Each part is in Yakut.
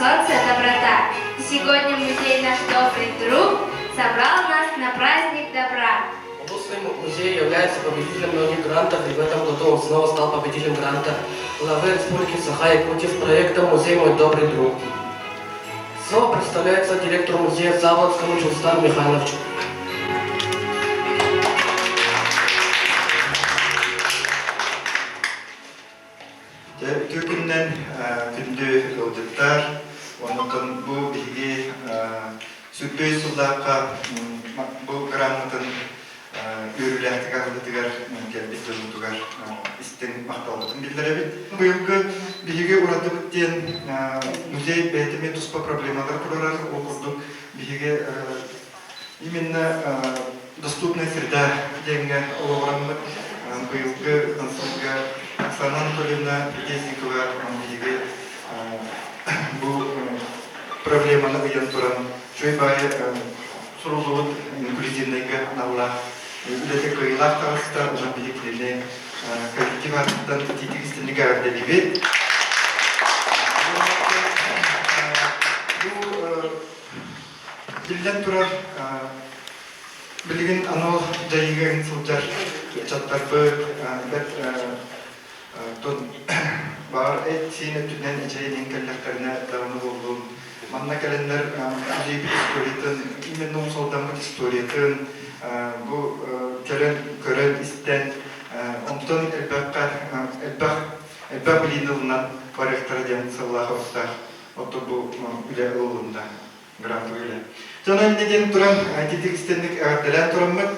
солнце доброта. Сегодня музей наш добрый друг собрал нас на праздник добра. Областной музей является победителем многих грантов, и в этом году он снова стал победителем гранта главы Республики Саха-Якутия с проектом «Музей мой добрый друг». Слово представляется директору музея Заводскому Чулстану Михайловичу. Дьэ, үтүө күнүнэн күндү ыалдьыттар, оннуттан бу биһиги сүрдүөй сыллаахха бу граммытын үөрүүлээхтик аһыллытыгар кэлбит дьоммутугар истиҥ махталбытын биллэрэбит. Быйылгы биһиги уратыбыт диэн музей бэйэтэ эмиэ туспа проблемалар турарар, ол курдук биһиги именно доступная среда диэҥҥэ олоҕураммыт быйылгы сылга Оксана Анатольевна Колесникова биһиги бу проблеманы ыйан туран үчүгэй баайы суруллубут инклюзивнайга аналлаах үлэтэ кыайыылаах таҕыста онон биһиги кинини коллектив аатыттан итиитик истинник эҕэрдэлиибит. Бу Биллэн турар, билигин анал дьайыыга сылдьар ыччаттарбыт бэрт баар эт-сиин өттүнэн эчэйэн кэллэхтэринэ даҕаны буоллун. Манна кэлэннэр музейбит историятын, именно Уус-Алдаммыт историятын бу кэлэн көрөн истэн, онтон элбэххэ элбэх элбэх билиини ылынан барыахтара диэн сыллаах-оруктаах Оттон бу үлэ ылылынна, грантовый үлэ. Дьон инньэ диэн туран, ититик истэнник эҕэрдэлээн тураммыт,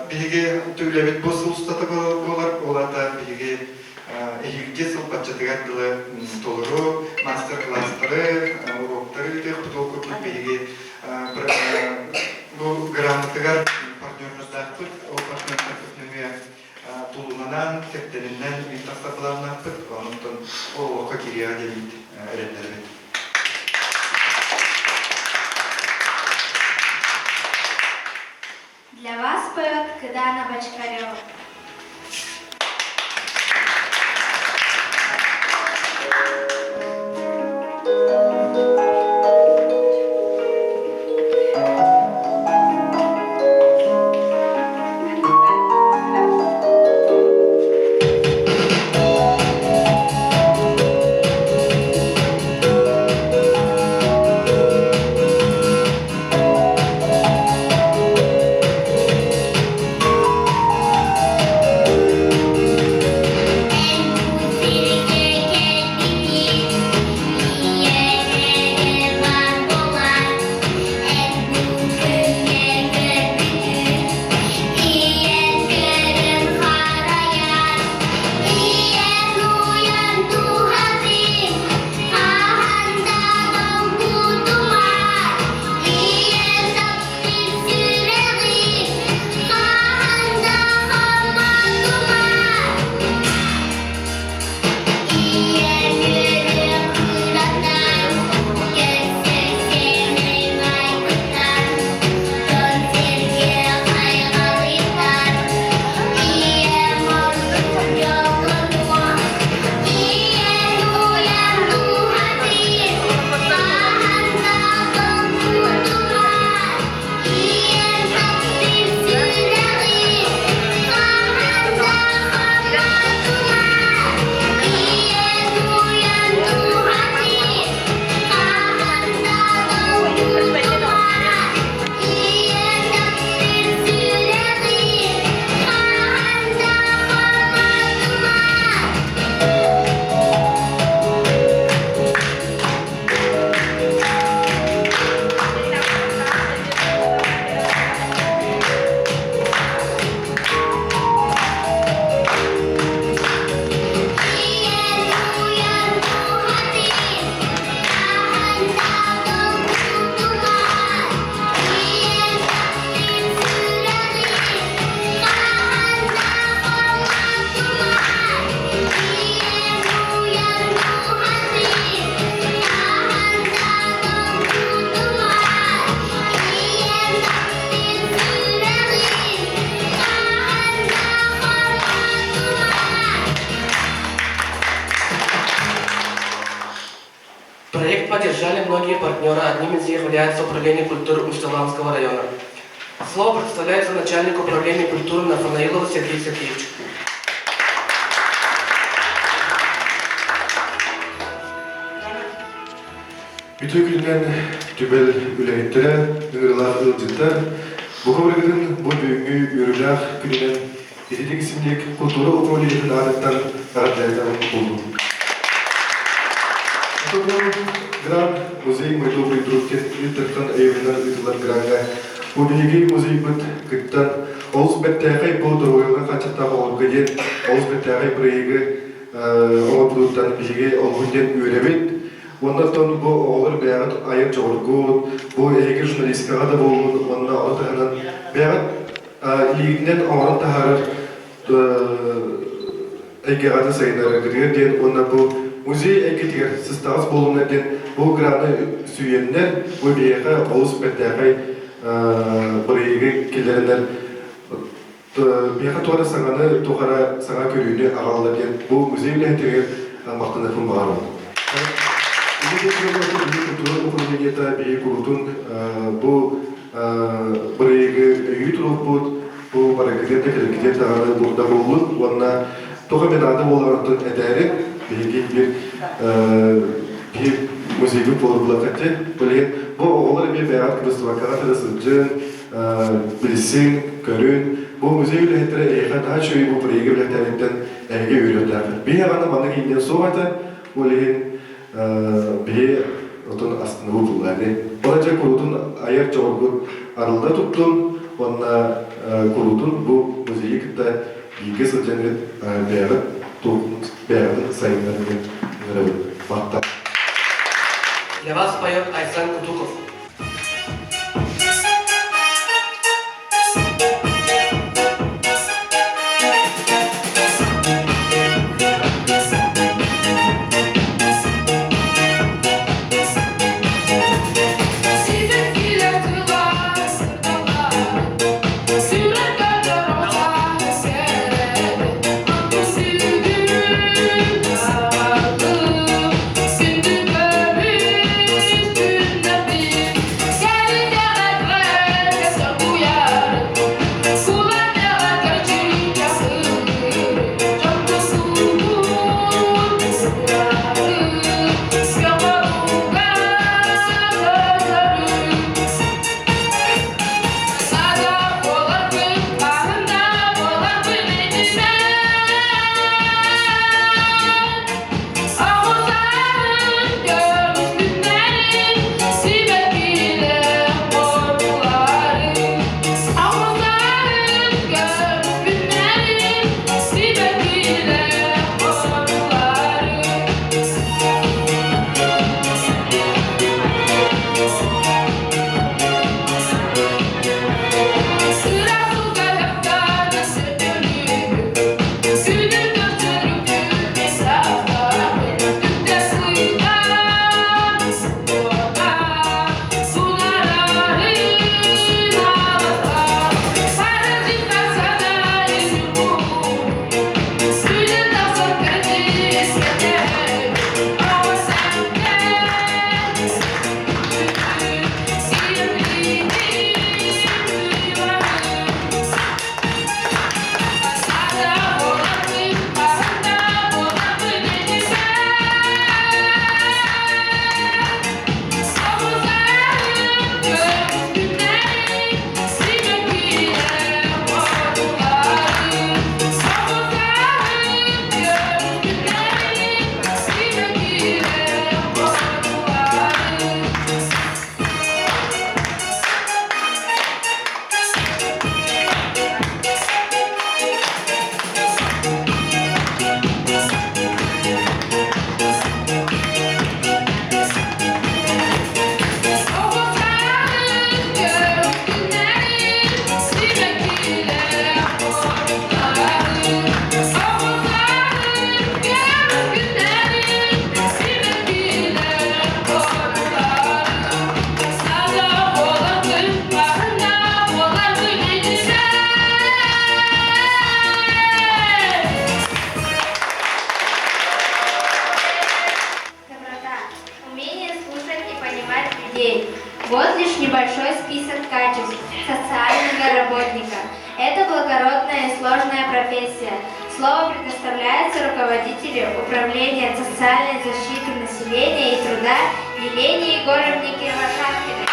биһиги үлэбит бу сыл устата буолар, ол аата биһиги эһиилги сыл баччатыгар дылы толору мастер-класстары, уроктары ыытыахпыт, ол курдук биһиги бу грамотыгар партнердардаахпыт, ол партнердарбыт нөҥүө тулунанан, кэптэнинэн мин тахсар былааннаахпыт, онтон ол олоххо киириэҕэ диэммит эрэннэрэбит. Для вас поет Кыдана Бочкарева. многие партнеры, одним из них является Управление культуры Усть-Аланского района. Слово представляется начальнику управления культуры Нафанаилову Сергею Сергеевичу. Үтүө күнүнэн түмэл үлэһиттэрэ, ыҥырыылаах ыалдьыттар, бука барыгытын бу бүгүҥҥү үөрүүлээх күнүнэн ититик синник култуура управлениетын аатыттан эҕэрдэлээн буоллун. Грант музей «Мой добрый друг» диэн Ил Дархан өйөбүлүнэн ыытыллар граҥҥа бу биһиги музейбыт кыттан олус бэртээхэй бу доруобуйаларын хааччахтаах оҕолорго диэн олус бэртээхэй бырайыагы оҥорбутуттан биһиги олуһун диэн үөрэбит. Уонна оттон бу оҕолор бэйэҕит айар дьоҕургут, бу эһиги журналистикаҕа да буоллун уонна ону таһынан бэйэҕит илиигитинэн оҥорон таһаарар эйгэҕэ да сайыннараргытыгар диэн уонна бу музей эйгэтигэр сыстаҕас буолуннар диэн бу граны сүүйэннэр бу биһиэхэ олус бэртээхэй бырайыагы киллэрэннэр биһиэхэ туох эрэ саҥаны туох эрэ саҥа көрүүнү аҕалла диэн бу музей үлэһитигэр махтаныахпын баҕарабын. Культура управлениета биһиги куруутун бу бырайыагы өйүү туруохпут, бу барыгытыгар да кэлэргитигэр даҕаны да буоллун уонна туох эмэ наада буоларын этээри биһиги биир биир музейбыт буолар булаккатти. Билигин бу оҕолор эмиэ бэйэҕит кыбыстыбаккаҕа да сылдьын, билсиҥ, көрүн. Бу музей үлэһиттэрэ эйиэхэ наһаа үчүгэй бу бырайыагы үлэһиттэриттэн эһиги үөрүөхтээххит. Биһи аҕаны маннык иинньэн суох этэ, ол иһин биһи отун астыныбыт буллааны. Ол дьэ куруутун айар дьоҕургут арылла туттун уонна куруутун бу музейы кытта бииргэ сылдьаҥҥыт бэйэҕит бэйэҕитин сайыннарыҥ диэн ыҥырабын. Махтал. Для вас поет Айсан Кутуков. Күндү көмүс күннэрбит. людей. Вот лишь небольшой список качеств социального работника. Это благородная и сложная профессия. Слово предоставляется руководителю Управления социальной защиты населения и труда Елене Егоровне Кировошапкиной.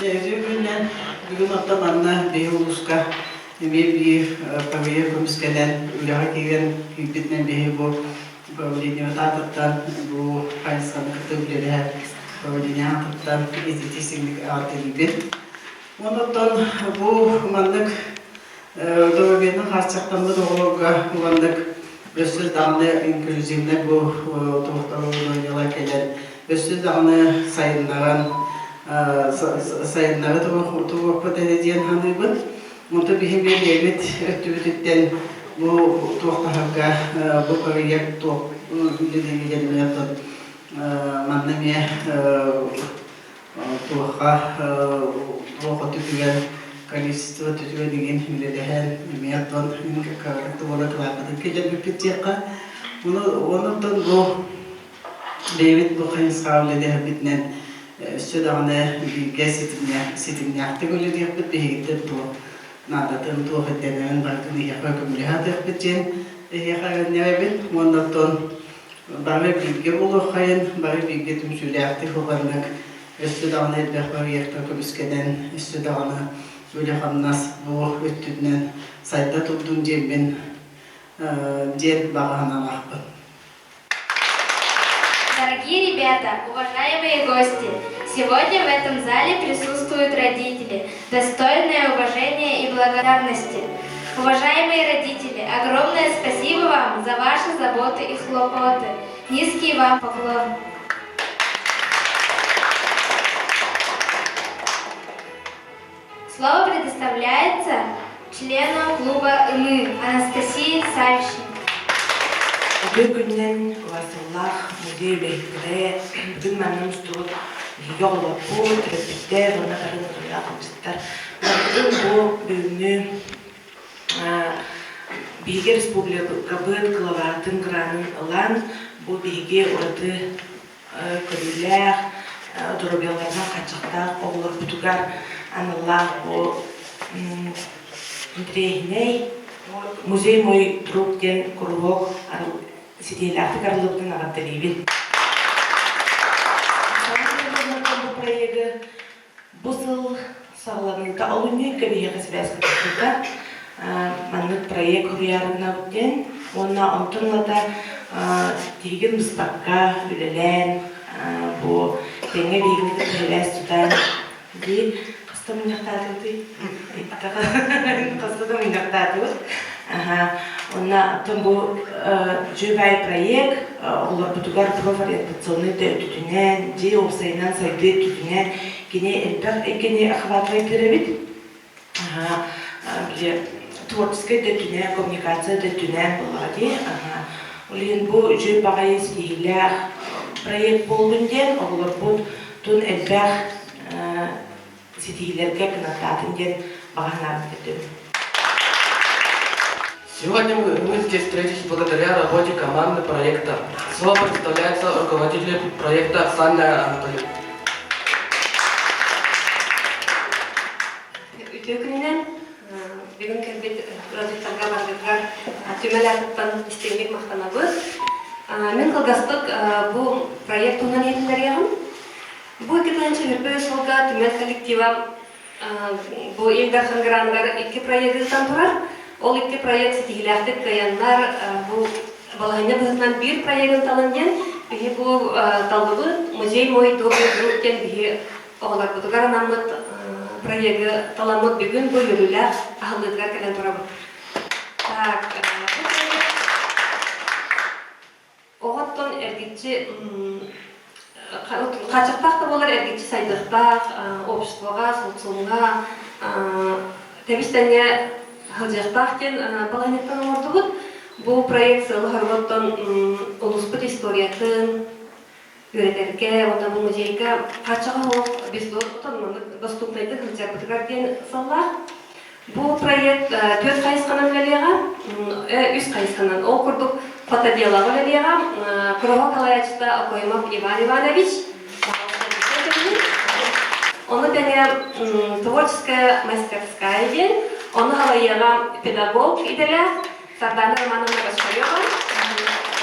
Бүгүннэн бүгүн оттон манна биһи улууска эмиэ биир павильон көмүскэнэн үлэҕэ киирэн киирбитинэн биһи бу управлениебыт аатыттан бу хайысханы кытта үлэлэһэр управление аатыттан итити ааттыыбыт. Онон бу маннык доруобуйаны хааччахтаммыт оҕолорго маннык өссө даҕаны инклюзивнай бу туохтар кэлэн өссө даҕаны сайыннаран сайыннары туруохпут этэ диэн саныыбын. Онто биһи бэйэбит өттүбүтүттэн бу туохтаһарга бу проект туох үлэлииригэр манна эмиэ туохха туох өттүтүгэр количество өттүтүгэр игин үлэлэһэн эмиэ оттон туола кылааппытын киллэрбиппит диэххэ. Онуттан бу бэйэбит бу хайысхаҕа үлэлэһэрбитинэн өссө даҕаны бииргэ ситимнээхтик үлэлиэхпит биһигиттэн туох наадатын туох ирдэнэрин барытын эһиэхэ көмөлөһө сатыахпыт диэн эһиэхэ эрэннэрэбин уонна оттон бары бииргэ буолуоххайын, бары бииргэ түмсүүлээхтик уһаннык өссө даҕаны элбэх бырайыактар көмүскэнэн, өссө даҕаны үлэ-хамнас бу өттүнэн сайда турдун диэммин диэн баҕа санаалаахпын. Дорогие ребята, уважаемые гости, сегодня в этом зале присутствуют родители, достойные уважения и благодарности. Уважаемые родители, огромное спасибо вам за ваши заботы и хлопоты. Низкий вам поклон. Слово предоставляется члену клуба «Мы» Анастасии Савичной. Үтүө күнүнэн Васыллаах музей үлэһиттэрэ бүгүн манна мустубут биһиги оҕолорбут, төрөппүттэр уонна бары ыҥырыылаах ыалдьыттар. Барытын бу бүгүҥҥү биһиги республикабыт главатын гранын ылан, бу биһиги ураты көрүүлээх, доруобуйаларынан хааччахтаах оҕолорбутугар аналлаах бу интэриэһинэй «Музей мой друг» диэн куруһуок ситиһиилээхтик арыллыбытын эҕэрдэлиибин. Бу проегы бу сыл саҕаланыыта олунньу ыйга биһиэхэ сибээс кытта маннык проект суруйаарынабыт диэн уонна онтон ылата тиһигин быспакка үлэлээн бу тэҥҥэ биһигини кытта сибээс тутан дии хаста мунньахтаатыбытый хаста да мунньахтаатыбыт Онно оттон бу үчүгэй проект оҕолорбутугар профориентационнай да өттүтүнэн, дьиэ уопсайынан сайдыы өттүтүнэн кини элбэх эйгэни охватывает эбит. Били творческай да өттүнэн, коммуникация да өттүнэн буоллаҕа дии. Ол иһин бу үчүгэй баҕайы ситиһиилээх проект буоллун диэн оҕолорбут тун элбэх ситиһиилэргэ кынаттаатын диэн баҕа санаабыт этим. Сегодня мы, мы здесь встретились благодаря работе команды проекта. Слово представляется руководителю проекта Оксана Анатольевна. Үтүө күнүнэн бүгүн кэлбит ыалдьыттарга баргытыгар түмэл аатыттан истиҥник махтанабыт. Мин кылгастык бу проект туһунан иһитиннэриэҕим. Бу 2021 сылга түмэл коллектива бу Ил Дархан граныгар икки проект ыытан турар. Ол икки проект ситиһиилээхтик кыайаннар бу балаһыанньа быһыытынан биир проегын талан диэн биһи бу таллыбыт «Музей мой добрый друг» диэн биһи оҕолорбутугар анаммыт проегы таламмыт бүгүн бу үөрүүлээх аһыллыытыгар кэлэн турабыт. Так, Оҕоттон эргиччи хааччахтаах да буолар эргиччи сайдыахтаах обществоҕа, социумҥа тэбис-тэҥҥэ сылдьыахтаах диэн балаһыанньаттан оҥордубут. Бу проект сыала-соругуттан улууспут историятын үөрэтэргэ уонна бу музейга хааччаҕа суох доступнайдык сылдьарбытыгар диэн сыаллаах. Бу проект түөрт хайысханан үлэлиэҕэ, үс хайысханан. Ол курдук фотоделаҕа үлэлиэҕэ. Куруһуок салайааччыта Окоемов Иван Иванович. Ону тэҥэ творческая мастерская диэн, ону халайыаҕа педагог идэлээх Сардана Романовна Бочкарева.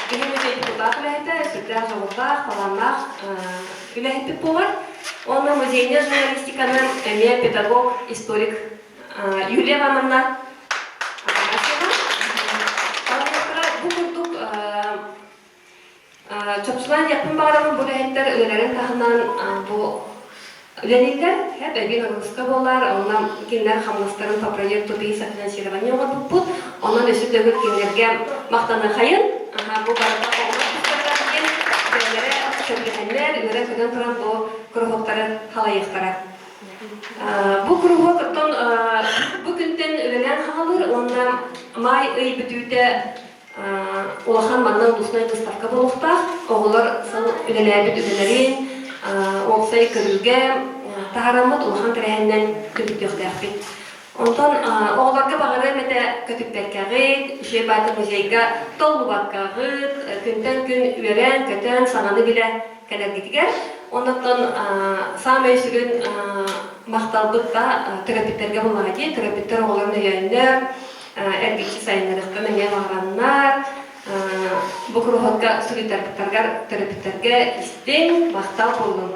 Биһи музей депутат үлэһитэ, сүрдээх дьоҕурдаах, талааннаах үлэһиппит буолар. Уонна музейная журналистиканы эмиэ педагог, историк Юлия Ивановна Афанасьева. Бу курдук Чопчулаан диэхпин баҕарабын, бу үлэһиттэр үлэлэрин таһынан бу үлэлииллэр, һэп эбии нагрузка буолар, онно кинилэр хамнастарын по проекту тупи софинансирование оҥорбуппут, онон өссө төгүл кинилэргэ махтаныахайын, бу барыта оҕолор тустарыгар диэн бэйэлэрэ сөбүлэһэннэр, үөрэн-көтөн туран бу куруһуоктары халайыахтара. Бу куруһуок оттон бу күнтэн үлэлээн хаалыр уонна маай ый бүтүүтэ Улахан манна улуснай выставка буолуохтаах. Оҕолор сыл үлэлээбит үлэлэрин уопсай көрүүгэ таһаараммыт улахан тэрээһиннэн түмүктүөхтээхпит. Онтон оҕолорго баҕарыам этэ көтүппэккэҕит, үчүгэй баайда музейга толлубаккаҕыт, күнтэн күн үөрэн-көтөн, саҥаны билэ кэлэргитигэр. Оннуттан саамай сүрүн махталбыт да төрөппүттэргэ буоллаҕа дии. Төрөппүттэр оҕолорун өйөөннөр, эргиччи сайыннарыахтан эмиэ баҕараннар, бу куруһуокка суруйтарбыттаргар төрөппүттэргэ истиҥ, махтал буоллун.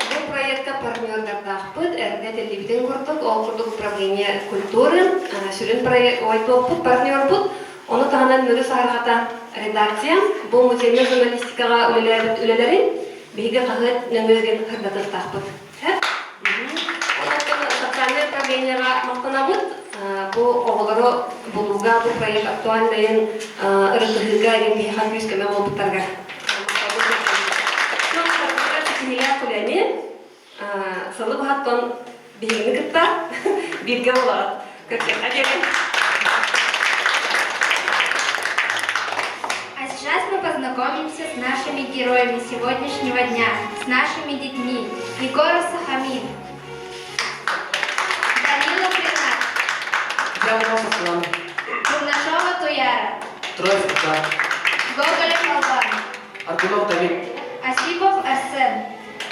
Бу проекка партнердардаахпыт, эрдэ этиллибитин курдук, ол курдук управление культуры, сүрүн проект туохпут партнербут, ону таһынан Мүрү саһарҕата редакция, бу музейнай журналистикаҕа үлэлээбит үлэлэрин биһиги хаһыат нөҥүө сырдатыахтаахпыт. Онон социальнай управлениеҕа махтанабыт. Бу оҕолору булууга, бу проект актуальнайын ырытыһыыга диэн биһиэхэ күүс-көмө буолбуттарыгар. Ситиһиилээх үлэни сылы быһаттан биһигини кытта бииргэ буолаҕыт. Көрсүөххэ диэри. А сейчас мы познакомимся с нашими героями сегодняшнего дня, с нашими детьми. Егоров Сахамин, Данилов Ренат, Дьяволов Аслан, Бурнашова Туяра, Троев Ильдар, Гоголев Албан, Аргунов Давид, Осипов Арсен,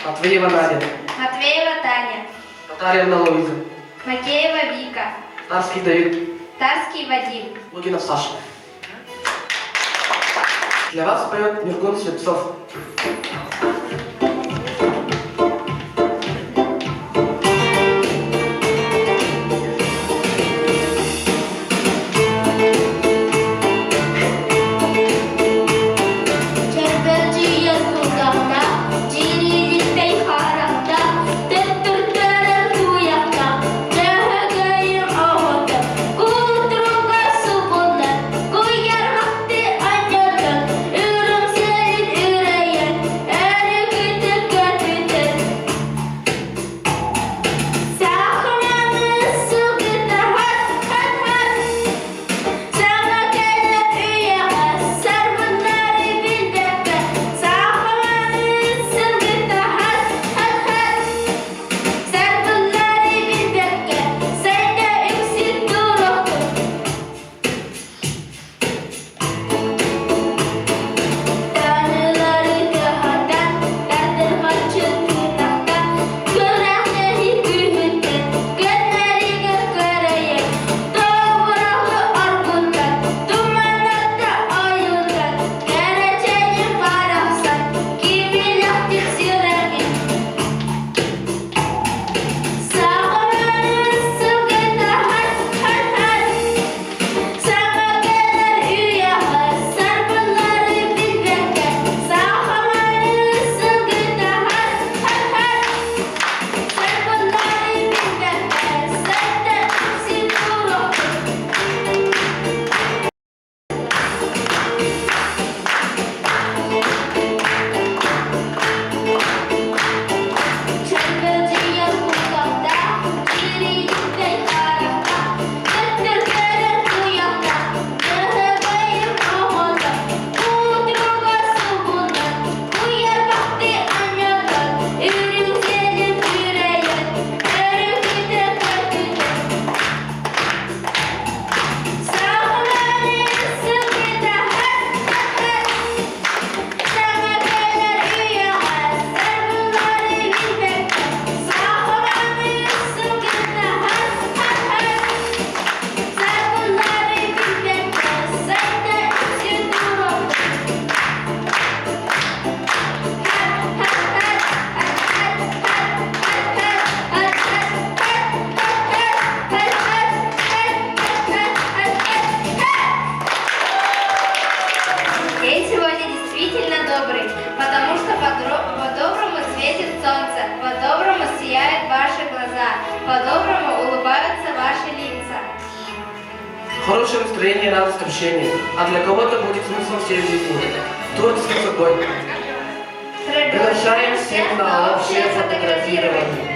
Матвеева Надя, Матвеева Таня, Татарьевна Луиза, Макеева Вика, Тарский Давид, Тарский Вадим, Лугинов Саша. Для вас поет Нюргун Слепцов. Чэрбэлдьийэр кулгаахта, дьирииликтэй харахта, төттөртөрөр туйахта, дьөһөгөйүм оҕото, кутуруга субуллар, куйарҕахты анньаллар, үрүҥ сирин үрэйэр, Хорошее настроение и радость общения, а для кого-то будет смыслом всей жизни. Творческий собой. Приглашаем всех на общее фотографирование.